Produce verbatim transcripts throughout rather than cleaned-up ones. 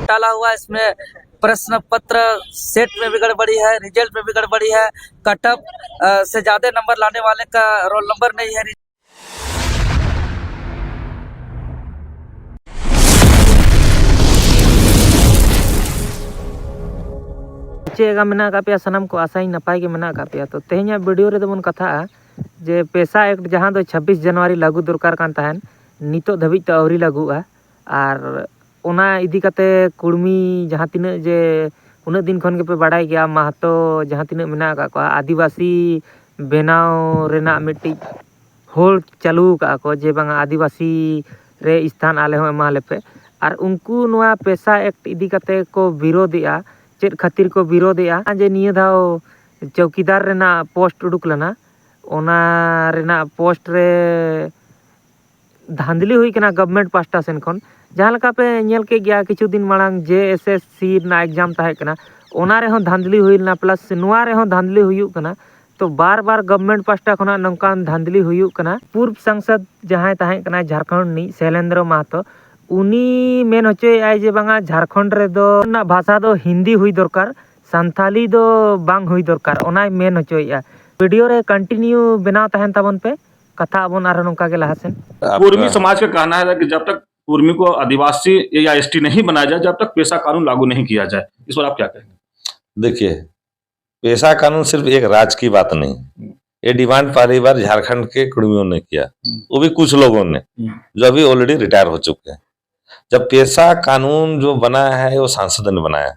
डाला हुआ है, इसमें प्रश्न पत्र सेट में भी गड़बड़ी है, रिजल्ट में भी गड़बड़ी है, कट ऑफ से ज्यादा नंबर लाने वाले का रोल नंबर नहीं है। ᱪᱮᱫ ᱞᱮᱠᱟ ᱢᱮᱱᱟᱜ ᱟᱠᱟᱫ ᱯᱮᱭᱟ ᱥᱟᱱᱟᱢ ᱠᱚ? ᱟᱥᱟᱭᱟᱹᱧ ᱱᱟᱯᱟᱭ ᱜᱮ ᱢᱮᱱᱟᱜ ᱟᱠᱟᱫ ᱯᱮᱭᱟ᱾ ᱛᱚ, ᱛᱮᱦᱮᱧᱟᱜ ᱵᱷᱤᱰᱤᱭᱳ ᱨᱮᱫᱚ ᱵᱚᱱ ᱠᱟᱛᱷᱟᱜᱼᱟ ᱡᱮ ᱯᱮᱥᱟ ᱮᱠᱴ, ᱡᱟᱦᱟᱸ ᱫᱚ ᱪᱷᱟᱵᱵᱤᱥ ᱡᱟᱱᱩᱣᱟᱨᱤ ᱞᱟᱹᱜᱩ ᱫᱚᱨᱠᱟᱨ ᱠᱟᱱ ᱛᱟᱦᱮᱸᱱ, ᱱᱤᱛᱚᱜ ᱫᱷᱟᱹᱵᱤᱡ ᱛᱮ ᱟᱹᱣᱨᱤ ᱞᱟᱹᱜᱩᱜᱼᱟ᱾ ᱟᱨ ᱚᱱᱟ ᱤᱫᱤ ᱠᱟᱛᱮ ᱠᱩᱲᱢᱤ ᱡᱟᱦᱟᱸ ᱛᱤᱱᱟᱹᱜ ᱡᱮ ᱩᱱᱟᱹᱜ ᱫᱤᱱ ᱠᱷᱚᱱ ᱜᱮᱯᱮ ᱵᱟᱲᱟᱭ ᱜᱮᱭᱟ, ᱢᱟᱦᱟᱛᱚ ᱡᱟᱦᱟᱸ ᱛᱤᱱᱟᱹᱜ ᱢᱮᱱᱟᱜ ᱟᱠᱟᱫ ᱠᱚᱣᱟ, ᱟᱹᱫᱤᱵᱟᱹᱥᱤ ᱵᱮᱱᱟᱣ ᱨᱮᱱᱟᱜ ᱢᱤᱫᱴᱤᱡ ᱦᱳᱞ ᱪᱟᱹᱞᱩ ᱟᱠᱟᱫᱼᱟ ᱠᱚ ᱡᱮ ᱵᱟᱝᱟ ᱟᱹᱫᱤᱵᱟᱹᱥᱤ ᱨᱮ ᱥᱛᱷᱟᱱ ᱟᱞᱮ ᱦᱚᱸ ᱮᱢᱟ ᱞᱮᱯᱮ᱾ ᱟᱨ ᱩᱱᱠᱩ ᱱᱚᱣᱟ ᱯᱮᱥᱟ ᱮᱠᱴ ᱤᱫᱤ ᱠᱟᱛᱮ ᱠᱚ ᱵᱤᱨᱳᱫᱮᱜᱼᱟ᱾ ᱪᱮᱫ ᱠᱷᱟᱹᱛᱤᱨ ᱠᱚ ᱵᱤᱨᱳᱫᱮᱜᱼᱟ? ᱡᱮ ᱱᱤᱭᱟᱹ ᱫᱷᱟᱣ ᱪᱚᱣᱠᱤᱫᱟᱨ ᱨᱮᱱᱟᱜ ᱯᱳᱥᱴ ᱩᱰᱩᱠ ᱞᱮᱱᱟ, ᱚᱱᱟ ᱨᱮᱱᱟᱜ ᱯᱳᱥᱴ ᱨᱮ ᱫᱷᱟᱸᱫᱽᱞᱤ ᱦᱩᱭ ᱠᱟᱱᱟ ᱜᱚᱵᱷᱢᱮᱱᱴ ᱯᱟᱦᱴᱟ ᱥᱮᱱ ᱠᱷᱚᱱ᱾ ᱡᱟᱦᱟᱸ ᱞᱮᱠᱟ ᱯᱮ ᱧᱮᱞ ᱠᱮᱫ ᱜᱮᱭᱟ ᱠᱤᱪᱷᱩ ᱫᱤᱱ ᱢᱟᱲᱟᱝ ᱡᱮ ᱮᱥ ᱮᱥ ᱥᱤ ᱨᱮᱱᱟᱜ ᱮᱠᱡᱟᱢ ᱛᱟᱦᱮᱸ ᱠᱟᱱᱟ, ᱚᱱᱟ ᱨᱮᱦᱚᱸ ᱫᱷᱟᱸᱫᱽᱞᱤ ᱦᱩᱭ ᱞᱮᱱᱟ, ᱯᱞᱟᱥ ᱱᱚᱣᱟ ᱨᱮᱦᱚᱸ ᱫᱷᱟᱸᱫᱽᱞᱤ ᱦᱩᱭᱩᱜ ᱠᱟᱱᱟ᱾ ᱛᱚ ᱵᱟᱨ ᱵᱟᱨ ᱜᱚᱵᱷᱢᱮᱱᱴ ᱯᱟᱦᱴᱟ ᱠᱷᱚᱱᱟᱜ ᱱᱚᱝᱠᱟᱱ ᱫᱷᱟᱸᱫᱽᱞᱤ ᱦᱩᱭᱩᱜ ᱠᱟᱱᱟ᱾ ᱯᱩᱨᱵ ᱥᱟᱝᱥᱚᱫ ᱡᱟᱦᱟᱸᱭ ᱛᱟᱦᱮᱸ ᱠᱟᱱᱟᱭ ᱡᱷᱟᱲᱠᱷᱚᱸᱰ ᱨᱤᱱᱤᱡ ᱥᱮᱞᱮᱱᱫᱨᱚ ᱢᱟᱦᱟᱛᱚ, ᱩᱱᱤ ᱢᱮᱱ ᱦᱚᱪᱚᱭᱮᱫᱼᱟᱭ ᱡᱮ ᱵᱟᱝᱟ ᱡᱷᱟᱲᱠᱷᱚᱸᱰ ᱨᱮᱫᱚ ᱨᱮᱱᱟᱜ ᱵᱷᱟᱥᱟ ᱫᱚ ᱦᱤᱱᱫᱤ ᱦᱩᱭ ᱫᱚᱨᱠᱟᱨ, ᱥᱟᱱᱛᱷᱟᱞᱤ ᱫᱚ ᱵᱟᱝ ᱦᱩᱭ ᱫᱚᱨᱠᱟᱨ, ᱚᱱᱟᱭ ᱢᱮᱱ ᱦᱚᱪᱚᱭᱮᱫᱼᱟ᱾ ᱵᱷᱤᱰᱤᱭᱳ ᱨᱮ ᱠᱚᱱᱴᱤᱱᱤᱭᱩ ᱵᱮᱱᱟᱣ ᱛᱟᱦᱮᱱ ᱛᱟᱵᱚᱱ ᱯᱮ, ᱠᱟᱛᱷᱟ ᱟᱵᱚᱱ ᱟᱨᱦᱚᱸ ᱱᱚᱝᱠᱟ ᱜᱮ ᱞᱟᱦᱟ ᱥᱮᱱ᱾ कुर्मी समाज का कहना है कि जब तक कुर्मी को आदिवासी या एसटी नहीं बनाया जाए, जब तक पेशा कानून लागू नहीं किया जाए, इस पर आप क्या कहेंगे? देखिए, पेशा कानून सिर्फ एक राज्य की बात नहीं, ये डिमांड पहली बार झारखंड के कुर्मियों ने किया, वो भी कुछ लोगों ने, जो अभी ऑलरेडी रिटायर हो चुके हैं। जब पेशा कानून जो बना है, वो सांसद ने बनाया।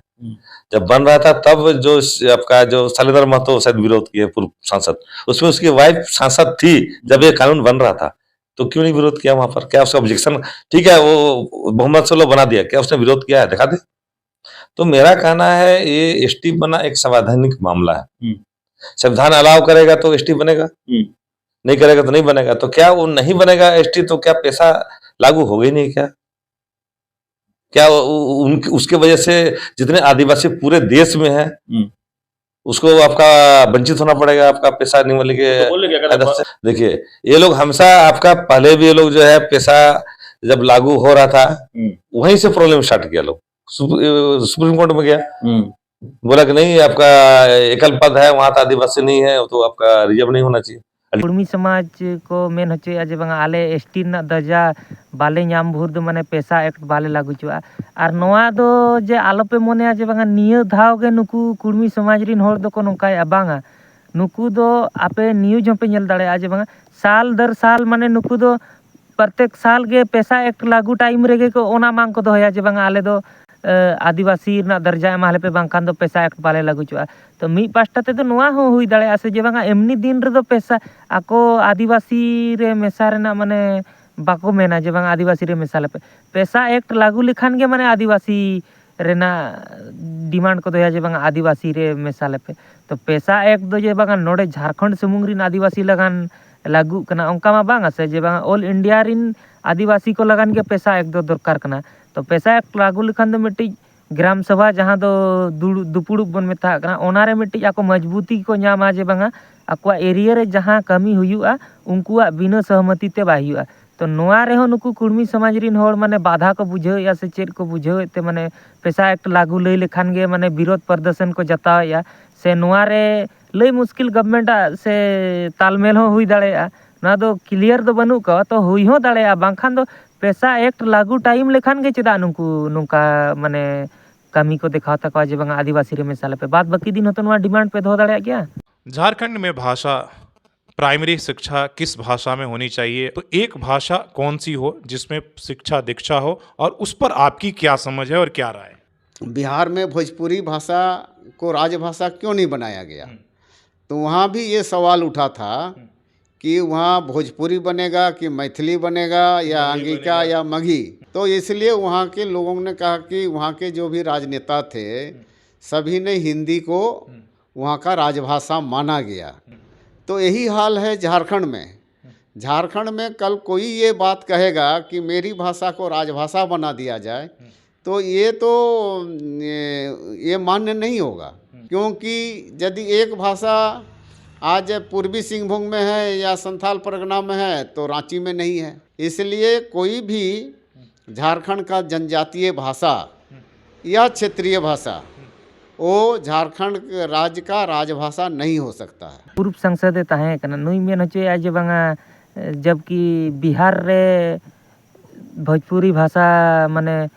जब बन रहा था, तब जो स-, आपका जो शैलेंद्र महतो शायद विरोध किए, पूर्व सांसद, उसमें उसकी वाइफ सांसद थी जब ये कानून बन रहा था, तो क्यों नहीं विरोध किया वहां पर? क्या उसका ऑब्जेक्शन? ठीक है, वो बहुमत से लोग बना दिया, क्या उसने विरोध किया है? दिखा दे। तो मेरा कहना है, ये एसटी बना एक संवैधानिक मामला है। संविधान अलाउ करेगा तो एसटी बनेगा, नहीं करेगा तो नहीं बनेगा। तो क्या वो नहीं बनेगा एसटी, तो क्या पेशा लागू हो गई नहीं क्या? क्या वो, उ-, उनकी, उसके वजह से जितने आदिवासी पूरे देश में हैं, उसको आपका वंचित होना पड़ेगा, आपका पेशा नहीं मिलेंगे? तो बोले क्या, अगर देखिए, ये लोग हमेशा आपका, पहले भी ये लोग जो है पेशा जब लागू हो रहा था, वहीं से प्रॉब्लम स्टार्ट किया लोग। सुप्रीम कोर्ट में गया, बोला कि नहीं, आपका एकल पद है, वहां तो आदिवासी नहीं है, तो आपका रिजर्व नहीं होना चाहिए। ᱠᱩᱲᱢᱤ ᱥᱚᱢᱟᱡᱽ ᱠᱚ ᱢᱮᱱ ᱦᱚᱪᱚᱭᱮᱫᱼᱟ ᱡᱮ ᱵᱟᱝᱟ, ᱟᱞᱮ ᱮᱥ ᱴᱤ ᱨᱮᱱᱟᱜ ᱫᱚᱨᱡᱟ ᱵᱟᱞᱮ ᱧᱟᱢ ᱵᱷᱳᱨ ᱫᱚ ᱢᱟᱱᱮ ᱯᱮᱥᱟ ᱮᱠᱴ ᱵᱟᱞᱮ ᱞᱟᱹᱜᱩ ᱦᱚᱪᱚᱣᱟᱜᱼᱟ᱾ ᱟᱨ ᱱᱚᱣᱟ ᱫᱚ ᱡᱮ ᱟᱞᱚᱯᱮ ᱢᱚᱱᱮᱭᱟ ᱡᱮ ᱵᱟᱝᱟ, ᱱᱤᱭᱟᱹ ᱫᱷᱟᱣ ᱜᱮ ᱱᱩᱠᱩ ᱠᱩᱲᱢᱤ ᱥᱚᱢᱟᱡᱽ ᱨᱤᱱ ᱦᱚᱲ ᱫᱚᱠᱚ ᱱᱚᱝᱠᱟᱭᱮᱫᱼᱟ, ᱵᱟᱝᱟ, ᱱᱩᱠᱩ ᱫᱚ ᱟᱯᱮ ᱱᱤᱭᱩᱡᱽ ᱦᱚᱸᱯᱮ ᱧᱮᱞ ᱫᱟᱲᱮᱭᱟᱜᱼᱟ ᱡᱮ ᱵᱟᱝᱟ, ᱥᱟᱞ ᱫᱚᱨ ᱥᱟᱞ ᱢᱟᱱᱮ ᱱᱩᱠᱩ ᱫᱚ ᱯᱨᱚᱛᱮᱠ ᱥᱟᱞ ᱜᱮ ᱯᱮᱥᱟ ᱮᱠᱴ ᱞᱟᱹᱜᱩ ᱴᱟᱭᱤᱢ ᱨᱮᱜᱮ ᱠᱚ ᱚᱱᱟ ᱢᱟᱝ ᱠᱚ ᱫᱚᱦᱚᱭᱟ ᱡᱮ ᱵᱟᱝᱟ, ᱟᱞᱮ ᱫᱚ ᱟᱹ, ᱟᱹᱫᱤᱵᱟᱹᱥᱤ ᱨᱮᱱᱟᱜ ᱫᱚᱨᱡᱟ ᱮᱢᱟ ᱞᱮᱯᱮ, ᱵᱟᱝᱠᱷᱟᱱ ᱫᱚ ᱯᱮᱥᱟ ᱮᱠᱴ ᱵᱟᱞᱮ ᱞᱟᱹᱜᱩ ᱦᱚᱪᱚᱜᱼᱟ᱾ ᱛᱚ ᱢᱤᱫ ᱯᱟᱥᱴᱟ ᱛᱮᱫᱚ ᱱᱚᱣᱟ ᱦᱚᱸ ᱦᱩᱭ ᱫᱟᱲᱮᱭᱟᱜᱼᱟ ᱥᱮ ᱡᱮ ᱵᱟᱝᱟ, ᱮᱢᱱᱤ ᱫᱤᱱ ᱨᱮᱫᱚ ᱯᱮᱥᱟ ᱟᱠᱚ ᱟᱹᱫᱤᱵᱟᱹᱥᱤ ᱨᱮ ᱢᱮᱥᱟ ᱨᱮᱱᱟᱜ ᱢᱟᱱᱮ ᱵᱟᱠᱚ ᱢᱮᱱᱟ ᱡᱮ ᱵᱟᱝᱟ ᱟᱹᱫᱤᱵᱟᱹᱥᱤ ᱨᱮ ᱢᱮᱥᱟ ᱞᱮᱯᱮ᱾ ᱯᱮᱥᱟ ᱮᱠᱴ ᱞᱟᱹᱜᱩ ᱞᱮᱠᱷᱟᱱ ᱜᱮ ᱢᱟᱱᱮ ᱟᱹᱫᱤᱵᱟᱹᱥᱤ ᱨᱮᱱᱟᱜ ᱰᱤᱢᱟᱱᱰ ᱠᱚ ᱫᱚᱦᱚᱭᱟ ᱡᱮ ᱵᱟᱝᱟ ᱟᱹᱫᱤᱵᱟᱹᱥᱤ ᱨᱮ ᱢᱮᱥᱟ ᱞᱮᱯᱮ᱾ ᱛᱚ ᱯᱮᱥᱟ ᱮᱠᱴ ᱫᱚ ᱡᱮ ᱵᱟᱝᱟ ᱱᱚᱰᱮ ᱡᱷᱟᱲᱠᱷᱚᱸᱰ ᱥᱩᱢᱩᱝ ᱨᱤᱱ ᱟᱹᱫᱤᱵᱟᱹᱥᱤ ᱞᱟᱜᱟᱱ ᱞᱟᱹᱜᱩᱜ ᱠᱟᱱᱟ ᱚᱱᱠᱟ ᱢᱟ ᱵᱟᱝᱟ ᱥᱮ ᱡᱮ ᱵᱟᱝᱟ ᱚᱞ ᱤᱱᱰᱤᱭᱟ ᱨᱤᱱ ᱟᱹᱫᱤᱵᱟᱹᱥᱤ ᱠᱚ ᱞᱟᱜᱟᱱ ᱜᱮ ᱯᱮᱥᱟ ᱮᱠᱴ ᱫᱚ ᱫᱚᱨᱠᱟᱨ ᱠᱟᱱᱟ᱾ ᱛᱚ ᱯᱮᱥᱟ ᱮᱠᱴ ᱞᱟᱹᱜᱩ ᱞᱮᱠᱷᱟᱱ ᱫᱚ ᱢᱤᱫᱴᱤᱡ ᱜᱨᱟᱢ ᱥᱚᱵᱷᱟ ᱡᱟᱦᱟᱸ ᱫᱚ ᱫᱩᱲᱩᱵ, ᱫᱩᱯᱩᱲᱩᱵ ᱵᱚᱱ ᱢᱮᱛᱟᱜ ᱠᱟᱱᱟ, ᱚᱱᱟᱨᱮ ᱢᱤᱫᱴᱤᱡ ᱟᱠᱚ ᱢᱚᱡᱽᱵᱩᱛᱤ ᱠᱚ ᱧᱟᱢᱟ ᱡᱮ ᱵᱟᱝᱟ ᱟᱠᱚᱣᱟᱜ ᱮᱨᱤᱭᱟ ᱨᱮ ᱡᱟᱦᱟᱸ ᱠᱟᱹᱢᱤ ᱦᱩᱭᱩᱜᱼᱟ ᱩᱱᱠᱩᱣᱟᱜ ᱵᱤᱱᱟᱹ ᱥᱚᱦᱚᱢᱚᱛᱤ ᱛᱮ ᱵᱟᱭ ᱦᱩᱭᱩᱜᱼᱟ᱾ ᱛᱚ ᱱᱚᱣᱟ ᱨᱮᱦᱚᱸ ᱱᱩᱠᱩ ᱠᱩᱲᱢᱤ ᱥᱚᱢᱟᱡᱽ ᱨᱤᱱ ᱦᱚᱲ ᱢᱟᱱᱮ ᱵᱟᱫᱷᱟ ᱠᱚ ᱵᱩᱡᱷᱟᱹᱣᱮᱫᱼᱟ ᱥᱮ ᱪᱮᱫ ᱠᱚ ᱵᱩᱡᱷᱟᱹᱣᱮᱫ ᱛᱮ ᱢᱟᱱᱮ ᱯᱮᱥᱟ ᱮᱠᱴ ᱞᱟᱹᱜᱩ ᱞᱟᱹᱭ ᱞᱮᱠᱷᱟᱱ ᱜᱮ ᱢᱟᱱᱮ ᱵᱤᱨᱳᱫᱷ ᱯᱨᱚᱫᱚᱨᱥᱚᱱ ᱠᱚ ᱡᱟᱛᱟᱣᱮᱫᱼᱟ ᱥᱮ ᱱᱚᱣᱟ ᱨᱮ ᱞᱟᱹᱭ ᱢᱩᱥᱠᱤᱞ ᱜᱚᱵᱷᱢᱮᱱᱴ ᱟᱜ ᱥᱮ ᱛᱟᱞᱢᱮᱞ ᱦᱚᱸ ᱦᱩᱭ ᱫᱟᱲᱮᱭᱟᱜᱼᱟ᱾ ᱱᱚᱣᱟ ᱫᱚ ᱠᱞᱤᱭᱟᱨ ᱫᱚ ᱵᱟᱹᱱᱩᱜ ᱠᱚᱣᱟ, ᱛᱚ ᱦᱩᱭ ᱦᱚᱸ ᱫᱟᱲᱮᱭᱟᱜᱼᱟ, ᱵᱟᱝᱠᱷᱟᱱ ᱫᱚ ᱯᱮᱥᱟ ᱮᱠᱴ ᱞᱟᱹᱜᱩ ᱴᱟᱭᱤᱢ ᱞᱮᱠᱷᱟᱱ ᱜᱮ ᱪᱮᱫᱟᱜ ᱱᱩᱠᱩ ᱱᱚᱝᱠᱟ ᱢᱟᱱᱮ ᱠᱟᱹᱢᱤ ᱠᱚ ᱫᱮᱠᱷᱟᱣ ᱛᱟᱠᱚᱣᱟ ᱡᱮ ᱵᱟᱝᱟ ᱟᱹᱫᱤᱵᱟᱹᱥᱤ ᱨᱮ ᱢᱮᱥᱟ ᱞᱮᱯᱮ? ᱵᱟᱫ ᱵᱟᱹᱠᱤ ᱫᱤᱱ ᱦᱚᱸᱛᱚ ᱱᱚᱣᱟ ᱰᱤᱢᱟᱱᱰ ᱯᱮ ᱫᱚᱦᱚ ᱫᱟᱲᱮᱭᱟᱜ ᱜᱮᱭᱟ᱾ झारखंड में भाषा, प्राइमरी शिक्षा किस भाषा में होनी चाहिए? तो एक भाषा कौन सी हो जिसमें शिक्षा दीक्षा हो और उस पर आपकी क्या समझ है और क्या राय है? बिहार में भोजपुरी भाषा को राजभाषा क्यों नहीं बनाया गया? हम्म। तो वहाँ भी ये सवाल उठा था हम्म। कि वहाँ भोजपुरी बनेगा कि मैथिली बनेगा या अंगिका बनेगा। या मगही। तो इसलिए वहाँ के लोगों ने कहा कि वहाँ के जो भी राजनेता थे, हम्म। सभी ने हिंदी को हम्म। वहाँ का राजभाषा माना गया। हम्म। तो यही हाल है झारखंड में। हम्म। झारखंड में कल कोई ये बात कहेगा कि मेरी भाषा को राजभाषा बना दिया जाए, हम्म। तो ये तो, ये, ये मान्य नहीं होगा। हम्म। क्योंकि यदि एक भाषा आज पूर्वी सिंहभूम में है या संथाल परगना में है, तो रांची में नहीं है। इसलिए कोई भी झारखंड का जनजातीय भाषा हम्म। या क्षेत्रीय भाषा, वो झारखंड राज्य का राजभाषा नहीं हो सकता है। ᱯᱩᱨᱩᱵ ᱥᱟᱝᱥᱚᱫ ᱮ ᱛᱟᱦᱮᱸ ᱠᱟᱱᱟ, ᱱᱩᱭ ᱢᱮᱱ ᱦᱚᱪᱚᱭᱮᱫᱼᱟ ᱡᱮ ᱵᱟᱝᱟ, ᱡᱚᱵᱠᱤ ᱵᱤᱦᱟᱨ ᱨᱮ ᱵᱷᱳᱡᱽᱯᱩᱨᱤ ᱵᱷᱟᱥᱟ ᱢᱟᱱᱮ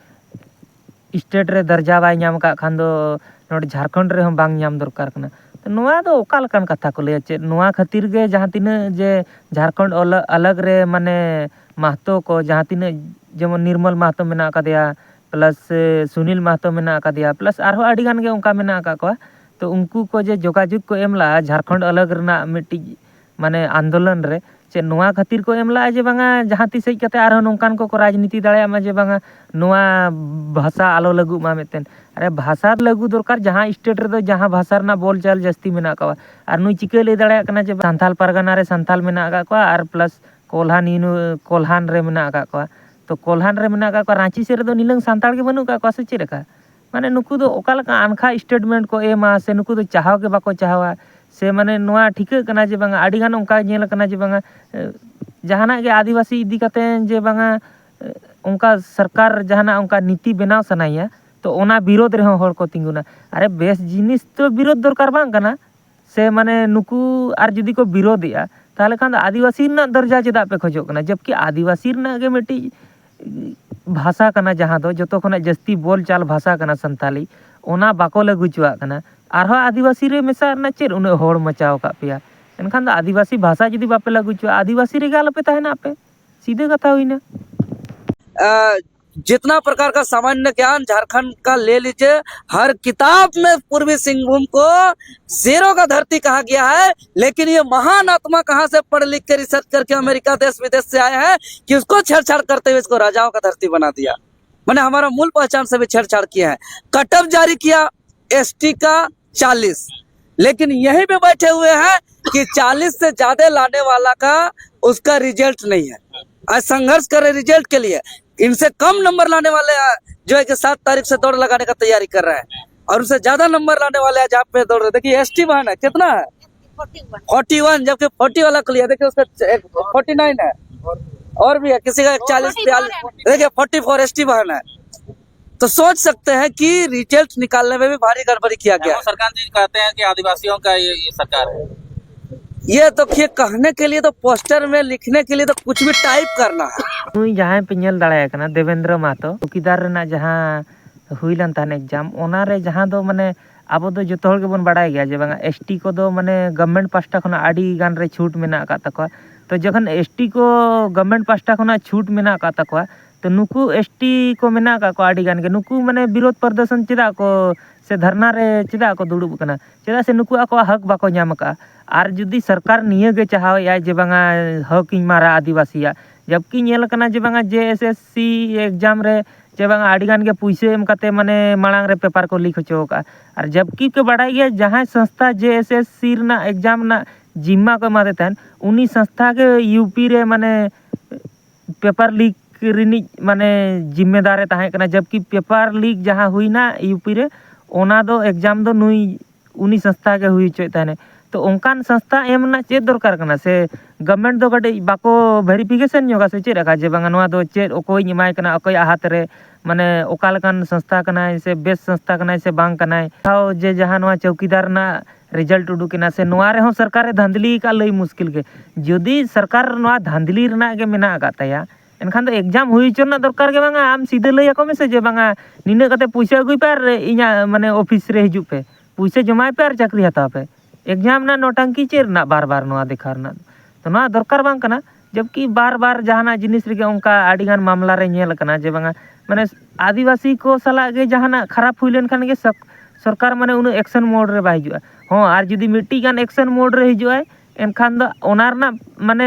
ᱥᱴᱮᱴ ᱨᱮ ᱫᱟᱨᱡᱟ ᱵᱟᱭ ᱧᱟᱢ ᱟᱠᱟᱫ ᱠᱷᱟᱱ ᱫᱚ ᱱᱚᱰᱮ ᱡᱷᱟᱲᱠᱷᱚᱸᱰ ᱨᱮᱦᱚᱸ ᱵᱟᱝ ᱧᱟᱢ ᱫᱚᱨᱠᱟᱨ ᱠᱟᱱᱟ᱾ ᱛᱚ ᱱᱚᱣᱟ ᱫᱚ ᱚᱠᱟ ᱞᱮᱠᱟᱱ ᱠᱟᱛᱷᱟ ᱠᱚ ᱞᱟᱹᱭᱟ? ᱪᱮᱫ ᱱᱚᱣᱟ ᱠᱷᱟᱹᱛᱤᱨ ᱜᱮ ᱡᱟᱦᱟᱸ ᱛᱤᱱᱟᱹᱜ ᱡᱮ ᱡᱷᱟᱲᱠᱷᱚᱸᱰ ᱟᱞᱟ- ᱟᱞᱟᱜᱽ ᱨᱮ ᱢᱟᱱᱮ ᱢᱟᱦᱛᱚ ᱠᱚ ᱡᱟᱦᱟᱸ ᱛᱤᱱᱟᱹᱜ, ᱡᱮᱢᱚᱱ ᱱᱤᱨᱢᱚᱞ ᱢᱟᱦᱛᱚ ᱢᱮᱱᱟᱜ ᱟᱠᱟᱫᱮᱭᱟ, ᱯᱞᱟᱥ ᱥᱩᱱᱤᱞ ᱢᱟᱦᱛᱚ ᱢᱮᱱᱟᱜ ᱟᱠᱟᱫᱮᱭᱟ, ᱯᱞᱟᱥ ᱟᱨᱦᱚᱸ ᱟᱹᱰᱤ ᱜᱟᱱ ᱜᱮ ᱚᱱᱠᱟ ᱢᱮᱱᱟᱜ ᱟᱠᱟᱫ ᱠᱚᱣᱟ᱾ ᱛᱚ ᱩᱱᱠᱩ ᱠᱚ ᱡᱮ ᱡᱳᱜᱟᱡᱳᱜᱽ ᱠᱚ ᱮᱢ ᱞᱟᱜᱼᱟ ᱡᱷᱟᱲᱠᱷᱚᱸᱰ ᱟᱞᱟᱜᱽ ᱨᱮᱱᱟᱜ ᱢᱤᱫᱴᱤᱡ ᱢᱟᱱᱮ ᱟᱱᱫᱳᱞᱚᱱ ᱨᱮ, ᱪᱮᱫ ᱱᱚᱣᱟ ᱠᱷᱟᱹᱛᱤᱨ ᱠᱚ ᱮᱢ ᱞᱟᱜᱼᱟ ᱡᱮ ᱵᱟᱝᱟ ᱡᱟᱦᱟᱸ ᱛᱤᱥ ᱦᱮᱡ ᱠᱟᱛᱮ ᱟᱨᱦᱚᱸ ᱱᱚᱝᱠᱟᱱ ᱠᱚᱠᱚ ᱨᱟᱡᱽᱱᱤᱛᱤ ᱫᱟᱲᱮᱭᱟᱜ ᱢᱟ ᱡᱮ ᱵᱟᱝᱟ ᱱᱚᱣᱟ ᱵᱷᱟᱥᱟ ᱟᱞᱚ ᱞᱟᱹᱜᱩᱜ ᱢᱟ ᱢᱤᱫᱴᱮᱱ? ᱟᱨᱮ, ᱵᱷᱟᱥᱟ ᱞᱟᱹᱜᱩ ᱫᱚᱨᱠᱟᱨ ᱡᱟᱦᱟᱸ ᱥᱴᱮᱴ ᱨᱮᱫᱚ ᱡᱟᱦᱟᱸ ᱵᱷᱟᱥᱟ ᱨᱮᱱᱟᱜ ᱵᱚᱞ ᱪᱟᱞ ᱡᱟᱹᱥᱛᱤ ᱢᱮᱱᱟᱜ ᱟᱠᱟᱫᱼᱟ᱾ ᱟᱨ ᱱᱩᱭ ᱪᱤᱠᱟᱹᱭ ᱞᱟᱹᱭ ᱫᱟᱲᱮᱭᱟᱜ ᱠᱟᱱᱟ ᱡᱮ ᱥᱟᱱᱛᱟᱞ ᱯᱟᱨᱜᱟᱱᱟ ᱨᱮ ᱥᱟᱱᱛᱟᱞ ᱢᱮᱱᱟᱜ ᱟᱠᱟᱫ ᱠᱚᱣᱟ ᱟᱨ ᱯᱞᱟᱥ ᱠᱳᱞᱦᱟᱱ ᱤᱭᱩᱱᱤ- ᱠᱳᱞᱦᱟᱱ ᱨᱮ ᱢᱮᱱᱟᱜ ᱟᱠᱟᱫ ᱠᱚᱣᱟ? ᱛᱚ ᱠᱳᱞᱦᱟᱱ ᱨᱮ ᱢᱮᱱᱟᱜ ᱟᱠᱟᱫ ᱠᱚᱣᱟ, ᱨᱟᱸᱪᱤ ᱥᱮᱫ ᱨᱮᱫᱚ ᱱᱤᱞᱟᱹᱝ ᱥᱟᱱᱛᱟᱲ ᱜᱮ ᱵᱟᱹᱱᱩᱜ ᱟᱠᱟᱫ ᱠᱚᱣᱟ ᱥᱮ ᱪᱮᱫ ᱞᱮᱠᱟ? ᱢᱟᱱᱮ ᱱᱩᱠᱩ ᱫᱚ ᱚᱠᱟ ᱞᱮᱠᱟ ᱟᱱᱠᱷᱟ ᱥᱴᱮᱴᱢᱮᱱᱴ ᱠᱚ ᱮᱢᱟ ᱥᱮ ᱱᱩᱠᱩ ᱫᱚ ᱪᱟᱦᱟᱣ ᱜᱮ ᱵᱟᱠᱚ ᱪᱟᱦᱟᱣᱟ᱾ ᱥᱮ ᱢᱟᱱᱮ ᱱᱚᱣᱟ ᱴᱷᱤᱠᱟᱹᱜ ᱠᱟᱱᱟ ᱡᱮ ᱵᱟᱝᱟ ᱟᱹᱰᱤ ᱜᱟᱱ ᱚᱱᱠᱟ ᱧᱮᱞ ᱟᱠᱟᱱᱟ ᱡᱮ ᱵᱟᱝᱟ ᱮ, ᱡᱟᱦᱟᱱᱟᱜ ᱜᱮ ᱟᱹᱫᱤᱵᱟᱹᱥᱤ ᱤᱫᱤ ᱠᱟᱛᱮ ᱡᱮ ᱵᱟᱝᱟ ᱮ, ᱚᱱᱠᱟ ᱥᱚᱨᱠᱟᱨ ᱡᱟᱦᱟᱱᱟᱜ ᱚᱱᱠᱟ ᱱᱤᱛᱤ ᱵᱮᱱᱟᱣ ᱥᱟᱱᱟᱭᱮᱭᱟ, ᱛᱚ ᱚᱱᱟ ᱵᱤᱨᱳᱫᱷ ᱨᱮᱦᱚᱸ ᱦᱚᱲ ᱠᱚ ᱛᱤᱸᱜᱩᱱᱟ᱾ ᱟᱨᱮ, ᱵᱮᱥ ᱡᱤᱱᱤᱥ ᱛᱚ ᱵᱤᱨᱳᱫᱷ ᱫᱚᱨᱠᱟᱨ ᱵᱟᱝ ᱠᱟᱱᱟ᱾ ᱥᱮ ᱢᱟᱱᱮ ᱱᱩᱠᱩ ᱟᱨ ᱡᱩᱫᱤ ᱠᱚ ᱵᱤᱨᱳᱫᱷᱮᱜᱼᱟ, ᱛᱟᱦᱚᱞᱮ ᱠᱷᱟᱱ ᱫᱚ ᱟᱹᱫᱤᱵᱟᱹᱥᱤ ᱨᱮᱱᱟᱜ ᱫᱚᱨᱡᱟ ᱪᱮᱫᱟᱜ ᱯᱮ ᱠᱷᱚᱡᱚᱜ ᱠᱟᱱᱟ? ᱡᱚᱵᱠᱤ ᱟᱹᱫᱤᱵᱟᱹᱥᱤ ᱨᱮᱱᱟᱜ ᱜᱮ ᱢᱤᱫᱴᱤᱡ ᱵᱷᱟᱥᱟ ᱠᱟᱱᱟ, ᱡᱟᱦᱟᱸ ᱫᱚ ᱡᱚᱛᱚ ᱠᱷᱚᱱᱟᱜ ᱡᱟᱹᱥᱛᱤ ᱵᱚᱞ ᱪᱟᱞ ᱵᱷᱟᱥᱟ ᱠᱟᱱᱟ ᱥᱟᱱᱛᱟᱞᱤ, ᱚᱱᱟ ᱵᱟᱠᱚ ᱞᱟᱹᱜᱩ ᱦᱚᱪᱚᱣᱟᱜ ᱠᱟᱱᱟ᱾ ᱟᱨᱦᱚᱸ ᱟᱹᱫᱤᱵᱟᱹᱥᱤ ᱨᱮ ᱢᱮᱥᱟ ᱨᱮᱱᱟᱜ ᱪᱮᱫ ᱩᱱᱟᱹᱜ ᱦᱚᱲ ᱢᱟᱪᱟᱣ ᱟᱠᱟᱫ ᱯᱮᱭᱟ? ᱮᱱᱠᱷᱟᱱ ᱫᱚ ᱟᱹᱫᱤᱵᱟᱹᱥᱤ ᱵᱷᱟᱥᱟ ᱡᱩᱫᱤ ᱵᱟᱯᱮ ᱞᱟᱹᱜᱩ ᱦᱚᱪᱚᱣᱟᱜᱼᱟ, ᱟᱹᱫᱤᱵᱟᱹᱥᱤ ᱨᱮᱜᱮ ᱟᱞᱚᱯᱮ ᱛᱟᱦᱮᱱᱟ ᱟᱯᱮ᱾ ᱥᱤᱫᱷᱟᱹ ᱠᱟᱛᱷᱟ ᱦᱩᱭᱱᱟ᱾ अ, जितना प्रकार का सामान्य ज्ञान झारखंड का ले लीजिए, हर किताब में पूर्वी सिंहभूम को शेरों का धरती कहा गया है। लेकिन ये महान आत्मा कहाँ से पढ़ लिख के रिसर्च करके अमेरिका देश विदेश से आए हैं कि उसको छेड़छाड़ करते हुए इसको राजाओं का धरती बना दिया। मैंने हमारा मूल पहचान से भी छेड़छाड़ किया है। कटअप जारी किया एसटी का चालीस, लेकिन यहीं पे बैठे हुए हैं कि चालीस से ज्यादा लाने वाला का उसका रिजल्ट नहीं है। आज संघर्ष कर रहे रिजल्ट के लिए। इनसे कम नंबर लाने वाले हैं, जो है कि सात तारीख से दौड़ लगाने का तैयारी कर रहे हैं, और उनसे ज्यादा नंबर लाने वाले आज आप पे दौड़ रहे। देखिए, एसटी बहन है, कितना है? फोर्टी वन, जबकि फोर्टी वाला को लिया, देखिए उसका फोर्टी नाइन है, और भी है किसी का चालीस बयालीस। देखिए, फोर्टी फोर एसटी बहन है। तो सोच सकते हैं कि रिजल्ट निकालने में भी भारी गड़बड़ी किया गया एमओ है। सरकार जी कहते हैं कि आदिवासियों का ये, ये सरकार है। ये तो ये कहने के लिए तो, पोस्टर में लिखने के लिए तो कुछ भी टाइप करना है। ᱱᱩᱭ ᱡᱟᱦᱟᱸᱭ ᱯᱮ ᱧᱮᱞ ᱫᱟᱲᱮᱭᱟᱭ ᱠᱟᱱᱟ, ᱫᱮᱵᱮᱱᱫᱨᱚ ᱢᱟᱦᱟᱛᱚ, ᱪᱚᱣᱠᱤᱫᱟᱨ ᱨᱮᱱᱟᱜ ᱡᱟᱦᱟᱸ ᱦᱩᱭ ᱞᱮᱱ ᱛᱟᱦᱮᱸᱱ ᱮᱠᱡᱟᱢ, ᱚᱱᱟᱨᱮ ᱡᱟᱦᱟᱸ ᱫᱚ ᱢᱟᱱᱮ ᱟᱵᱚ ᱫᱚ ᱡᱚᱛᱚ ᱦᱚᱲ ᱜᱮᱵᱚᱱ ᱵᱟᱲᱟᱭ ᱜᱮᱭᱟ ᱡᱮ ᱵᱟᱝᱟ ᱮᱥᱴᱤ ᱠᱚᱫᱚ ᱢᱟᱱᱮ ᱜᱚᱵᱷᱢᱮᱱᱴ ᱯᱟᱥᱴᱟ ᱠᱷᱚᱱᱟᱜ ᱟᱹᱰᱤ ᱜᱟᱱ ᱨᱮ ᱪᱷᱩᱴ ᱢᱮᱱᱟᱜ ᱟᱠᱟᱫ ᱛᱟᱠᱚᱣᱟ᱾ ᱛᱚ ᱡᱚᱠᱷᱚᱱ ᱮᱥᱴᱤ ᱠᱚ ᱜᱚᱵᱷᱢᱮᱱᱴ ᱯᱟᱥᱴᱟ ᱠᱷᱚᱱᱟᱜ ᱪᱷᱩᱴ ᱢᱮᱱᱟᱜ ᱟᱠᱟᱫ ᱛᱟᱠᱚᱣᱟ, ᱛᱚ ᱱᱩᱠᱩ ᱮᱥᱴᱤ ᱠᱚ ᱢᱮᱱᱟᱜ ᱟᱠᱟᱫ ᱠᱚᱣᱟ ᱟᱹᱰᱤ ᱜᱟᱱ ᱜᱮ, ᱱᱩᱠᱩ ᱢᱟᱱᱮ ᱵᱤᱨᱳᱫᱷ ᱯᱨᱚᱫᱚᱨᱥᱚᱱ ᱪᱮᱫᱟᱜ ᱠᱚ ᱥᱮ ᱫᱷᱟᱨᱱᱟ ᱨᱮ ᱪᱮᱫᱟᱜ ᱠᱚ ᱫᱩᱲᱩᱵ ᱠᱟᱱᱟ? ᱪᱮᱫᱟᱜ ᱥᱮ ᱱᱩᱠᱩ ᱟᱠᱚᱣᱟᱜ ᱦᱚᱠ ᱵᱟᱠᱚ ᱧᱟᱢ ᱟᱠᱟᱫᱼᱟ᱾ ᱟᱨ ᱡᱩᱫᱤ ᱥᱚᱨᱠᱟᱨ ᱱᱤᱭᱟᱹ ᱜᱮ ᱪᱟᱦᱟᱣᱮᱫᱼᱟᱭ ᱡᱮ ᱵᱟᱝᱟ ᱦᱚᱠ ᱤᱧ ᱢᱟᱨᱟ ᱟᱹᱫᱤᱵᱟᱹᱥᱤᱭᱟᱜ, ᱡᱚᱵᱠᱤ ᱧᱮᱞ ᱟᱠᱟᱱᱟ ᱡᱮ ᱵᱟᱝᱟ ᱡᱮ ᱮᱥ ᱮᱥ ᱥᱤ ᱮᱠᱡᱟᱢ ᱨᱮ ᱡᱮ ᱵᱟᱝᱟ ᱟᱹᱰᱤ ᱜᱟᱱ ᱜᱮ ᱯᱩᱭᱥᱟᱹ ᱮᱢ ᱠᱟᱛᱮ ᱢᱟᱱᱮ ᱢᱟᱲᱟᱝ ᱨᱮ ᱯᱮᱯᱟᱨ ᱠᱚ ᱞᱤᱠ ᱦᱚᱪᱚ ᱟᱠᱟᱫᱼᱟ᱾ ᱟᱨ ᱡᱚᱵᱠᱤ ᱯᱮ ᱵᱟᱰᱟᱭ ᱜᱮᱭᱟ ᱡᱟᱦᱟᱸᱭ ᱥᱚᱝᱥᱛᱷᱟ ᱡᱮ ᱮᱥ ᱮᱥ ᱥᱤ ᱨᱮᱱᱟᱜ ᱮᱠᱡᱟᱢ ᱨᱮᱱᱟᱜ ᱡᱤᱢᱢᱟ ᱠᱚ ᱮᱢᱟᱫᱮ ᱛᱟᱦᱮᱸᱱ, ᱩᱱᱤ ᱥᱚᱝᱥᱛᱷᱟ ᱜᱮ ᱤᱭᱩ ᱯᱤ ᱨᱮ ᱢᱟᱱᱮ ᱯᱮᱯᱟᱨ ᱞᱤᱠ ᱨᱤᱱᱤᱡ ᱢᱟᱱᱮ ᱡᱤᱢᱢᱮᱫᱟᱨᱮ ᱛᱟᱦᱮᱸ ᱠᱟᱱᱟ, ᱡᱚᱵᱠᱤ ᱯᱮᱯᱟᱨ ᱞᱤᱠ ᱡᱟᱦᱟᱸ ᱦᱩᱭᱱᱟ ᱤᱭᱩ ᱯᱤ ᱨᱮ, ᱚᱱᱟ ᱫᱚ ᱮᱠᱡᱟᱢ ᱫᱚ ᱱᱩᱭ ᱩᱱᱤ ᱥᱚᱝᱥᱛᱷᱟ ᱜᱮ ᱦᱩᱭ ᱦᱚᱪᱚᱭᱮᱫ ᱛᱟᱦᱮᱱᱮ᱾ ᱛᱚ ᱚᱱᱠᱟᱱ ᱥᱚᱝᱥᱛᱷᱟ ᱮᱢ ᱨᱮᱱᱟᱜ ᱪᱮᱫ ᱫᱚᱨᱠᱟᱨ ᱠᱟᱱᱟ? ᱥᱮ ᱜᱚᱵᱷᱢᱮᱱᱴ ᱫᱚ ᱠᱟᱹᱴᱤᱡ ᱵᱟᱠᱚ ᱵᱷᱮᱨᱤᱯᱷᱤᱠᱮᱥᱚᱱ ᱧᱚᱜᱟ ᱥᱮ ᱪᱮᱫ ᱞᱮᱠᱟ ᱡᱮ ᱵᱟᱝᱟ ᱱᱚᱣᱟ ᱫᱚ ᱪᱮᱫ ᱚᱠᱚᱭᱤᱧ ᱮᱢᱟᱭ ᱠᱟᱱᱟ, ᱚᱠᱚᱭᱟᱜ ᱦᱟᱛ ᱨᱮ, ᱢᱟᱱᱮ ᱚᱠᱟ ᱞᱮᱠᱟᱱ ᱥᱚᱝᱥᱛᱷᱟ ᱠᱟᱱᱟᱭ ᱥᱮ ᱵᱮᱥ ᱥᱚᱝᱥᱛᱷᱟ ᱠᱟᱱᱟᱭ ᱥᱮ ᱵᱟᱝ ᱠᱟᱱᱟᱭ? ᱛᱟᱣ ᱡᱮ ᱡᱟᱦᱟᱸ ᱱᱚᱣᱟ ᱪᱚᱣᱠᱤᱫᱟᱨ ᱨᱮᱱᱟᱜ ᱨᱮᱡᱟᱞᱴ ᱩᱰᱩᱠ ᱮᱱᱟ ᱥᱮ ᱱᱚᱣᱟ ᱨᱮᱦᱚᱸ ᱥᱚᱨᱠᱟᱨᱮ ᱫᱷᱟᱸᱫᱽᱞᱤ ᱟᱠᱟᱫ ᱞᱟᱹᱭ ᱢᱩᱥᱠᱤᱞ ᱜᱮ᱾ ᱡᱩᱫᱤ ᱥᱚᱨᱠᱟᱨ ᱱᱚᱣᱟ ᱫᱷᱟᱸᱫᱽᱞᱤ ᱨᱮᱱᱟᱜ ᱜᱮ ᱢᱮᱱᱟᱜ ᱟᱠᱟᱫ ᱛᱟᱭᱟ, ᱮᱱᱠᱷᱟᱱ ᱫᱚ ᱮᱠᱡᱟᱢ ᱦᱩᱭ ᱦᱚᱪᱚ ᱨᱮᱱᱟᱜ ᱫᱚᱨᱠᱟᱨ ᱜᱮ ᱵᱟᱝᱟ᱾ ᱟᱢ ᱥᱤᱫᱷᱟᱹ ᱞᱟᱹᱭ ᱟᱠᱚ ᱢᱮᱥᱮ ᱡᱮ ᱵᱟᱝᱟ ᱱᱤᱱᱟᱹᱜ ᱠᱟᱛᱮ ᱯᱩᱭᱥᱟᱹ ᱟᱹᱜᱩᱭ ᱯᱮ ᱟᱨ ᱤᱧᱟᱹᱜ ᱢᱟᱱᱮ ᱚᱯᱷᱤᱥ ᱨᱮ ᱦᱤᱡᱩᱜ ᱯᱮ, ᱯᱩᱭᱥᱟᱹ ᱡᱚᱢᱟᱭ ᱯᱮ ᱟᱨ ᱪᱟᱹᱠᱨᱤ ᱦᱟᱛᱟᱣ ᱯᱮ᱾ ᱮᱠᱡᱟᱢ ᱨᱮᱱᱟᱜ ᱱᱚᱴᱟᱝᱠᱤ ᱪᱮᱫ ᱨᱮᱱᱟᱜ ᱵᱟᱨ ᱵᱟᱨ ᱱᱚᱣᱟ ᱫᱮᱠᱷᱟᱣ ᱨᱮᱱᱟᱜ? ᱛᱚ ᱱᱚᱣᱟ ᱫᱚᱨᱠᱟᱨ ᱵᱟᱝ ᱠᱟᱱᱟ᱾ ᱡᱚᱵᱠᱤ ᱵᱟᱨ ᱵᱟᱨ ᱡᱟᱦᱟᱱᱟᱜ ᱡᱤᱱᱤᱥ ᱨᱮᱜᱮ ᱚᱱᱠᱟ ᱟᱹᱰᱤᱜᱟᱱ ᱢᱟᱢᱞᱟ ᱨᱮ ᱧᱮᱞ ᱟᱠᱟᱱᱟ ᱡᱮ ᱵᱟᱝᱟ ᱢᱟᱱᱮ ᱟᱹᱫᱤᱵᱟᱹᱥᱤ ᱠᱚ ᱥᱟᱞᱟᱜ ᱜᱮ ᱡᱟᱦᱟᱱᱟᱜ ᱠᱷᱟᱨᱟᱯ ᱦᱩᱭ ᱞᱮᱱᱠᱷᱟᱱ ᱜᱮ ᱥᱚᱨ-, ᱥᱚᱨᱠᱟᱨ ᱢᱟᱱᱮ ᱩᱱᱟᱹᱜ ᱮᱠᱥᱚᱱ ᱢᱳᱰ ᱨᱮ ᱵᱟᱭ ᱦᱤᱡᱩᱜᱼᱟ᱾ ᱦᱚᱸ, ᱟᱨ ᱡᱩᱫᱤ ᱢᱤᱫᱴᱤᱡ ᱜᱟᱱ ᱮᱠᱥᱚᱱ ᱢᱳᱰ ᱨᱮ ᱦᱤᱡᱩᱜᱼᱟᱭ, ᱮᱱᱠᱷᱟᱱ ᱫᱚ ᱚᱱᱟ ᱨᱮᱱᱟᱜ ᱢᱟᱱᱮ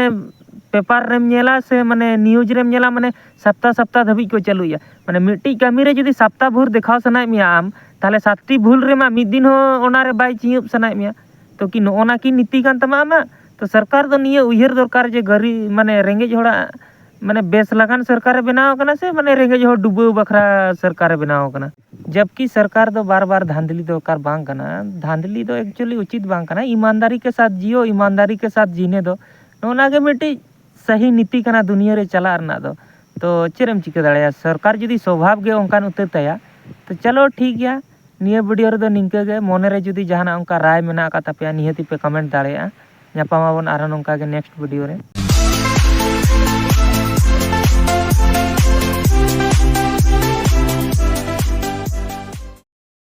ᱯᱮᱯᱟᱨ ᱨᱮᱢ ᱧᱮᱞᱟ ᱥᱮ ᱢᱟᱱᱮ ᱱᱤᱭᱩᱡᱽ ᱨᱮᱢ ᱧᱮᱞᱟ, ᱢᱟᱱᱮ ᱥᱟᱯᱛᱟ ᱥᱟᱯᱛᱟ ᱫᱷᱟᱹᱵᱤᱡ ᱠᱚ ᱪᱟᱹᱞᱩᱭᱟ᱾ ᱢᱟᱱᱮ ᱢᱤᱫᱴᱤᱡ ᱠᱟᱹᱢᱤ ᱨᱮ ᱡᱩᱫᱤ ᱥᱟᱯᱛᱟ ᱵᱷᱳᱨ ᱫᱮᱠᱷᱟᱣ ᱥᱟᱱᱟᱭᱮᱫ ᱢᱮᱭᱟ ᱟᱢ, ᱛᱟᱦᱚᱞᱮ ᱥᱟᱛᱴᱤ ᱵᱷᱩᱞ ᱨᱮᱢᱟ ᱢᱤᱫ ᱫᱤᱱ ᱦᱚᱸ ᱚᱱᱟᱨᱮ ᱵᱟᱭ ᱪᱤᱭᱟᱹᱵ ᱥᱟᱱᱟᱭᱮᱫ ᱢᱮᱭᱟ᱾ ᱛᱚ ᱠᱤ ᱱᱚᱜᱼᱚ ᱱᱟ ᱠᱤ ᱱᱤᱛᱤ ᱠᱟᱱ ᱛᱟᱢᱟ ᱟᱢᱟᱜ? ᱛᱚ ᱥᱚᱨᱠᱟᱨ ᱫᱚ ᱱᱤᱭᱟᱹ ᱩᱭᱦᱟᱹᱨ ᱫᱚᱨᱠᱟᱨ ᱡᱮ ᱜᱟᱹᱨᱤ ᱢᱟᱱᱮ ᱨᱮᱸᱜᱮᱡ ᱦᱚᱲᱟᱜ ᱢᱟᱱᱮ ᱵᱮᱥ ᱞᱟᱜᱟᱱ ᱥᱚᱨᱠᱟᱨᱮ ᱵᱮᱱᱟᱣ ᱠᱟᱱᱟ ᱥᱮ ᱢᱟᱱᱮ ᱨᱮᱸᱜᱮᱡ ᱦᱚᱲ ᱰᱩᱵᱟᱹᱣ ᱵᱟᱠᱷᱨᱟ ᱥᱚᱨᱠᱟᱨᱮ ᱵᱮᱱᱟᱣ ᱠᱟᱱᱟ? ᱡᱚᱵᱠᱤ ᱥᱚᱨᱠᱟᱨ ᱫᱚ ᱵᱟᱨ ᱵᱟᱨ ᱫᱷᱟᱸᱫᱽᱞᱤ ᱫᱚᱨᱠᱟᱨ ᱵᱟᱝ ᱠᱟᱱᱟ᱾ ᱫᱷᱟᱸᱫᱽᱞᱤ ᱫᱚ ᱮᱠᱪᱩᱭᱮᱞᱤ ᱩᱪᱤᱛ ᱵᱟᱝ ᱠᱟᱱᱟ᱾ ᱤᱢᱟᱱᱫᱟᱨᱤ ᱠᱮ ᱥᱟᱛᱷ ᱡᱤᱭᱳ, ᱤᱢᱟᱱᱫᱟᱨᱤ ᱠᱮ ᱥᱟᱛᱷ ᱡᱤᱱᱮ ᱫᱚ, ᱱᱚᱜᱼᱚ ᱱᱟ ᱜᱮ ᱢᱤᱫᱴᱤᱡ ᱥᱟᱹᱦᱤ ᱱᱤᱛᱤ ᱠᱟᱱᱟ ᱫᱩᱱᱤᱭᱟᱹ ᱨᱮ ᱪᱟᱞᱟᱜ ᱨᱮᱱᱟᱜ ᱫᱚ᱾ ᱛᱚ ᱪᱮᱫ ᱮᱢ ᱪᱤᱠᱟᱹ ᱫᱟᱲᱮᱭᱟᱜᱼᱟ, ᱥᱚᱨᱠᱟᱨ ᱡᱩᱫᱤ ᱥᱚᱵᱷᱟᱵᱽ ᱜᱮ ᱚᱱᱠᱟᱱ ᱩᱛᱟᱹᱨ ᱛᱟᱭᱟ, ᱛᱚ ᱪᱚᱞᱚ ᱴᱷᱤᱠ ᱜᱮᱭᱟ᱾ ᱱᱤᱭᱟᱹ ᱵᱷᱤᱰᱤᱭᱳ ᱨᱮᱫᱚ ᱱᱤᱝᱠᱟᱹ ᱜᱮ, ᱢᱚᱱᱮ ᱨᱮ ᱡᱩᱫᱤ ᱡᱟᱦᱟᱱᱟᱜ ᱚᱱᱠᱟ ᱨᱟᱭ ᱢᱮᱱᱟᱜ ᱟᱠᱟᱫ ᱛᱟᱯᱮᱭᱟ, ᱱᱤᱦᱟᱹᱛᱤ ᱯᱮ ᱠᱚᱢᱮᱱᱴ ᱫᱟᱲᱮᱭᱟᱜᱼᱟ᱾ ᱧᱟᱯᱟᱢ ᱟᱵᱚᱱ ᱟᱨᱦᱚᱸ ᱱᱚᱝᱠᱟ ᱜᱮ ᱱᱮᱠᱥᱴ ᱵᱷᱤᱰᱤᱭᱳ ᱨᱮ᱾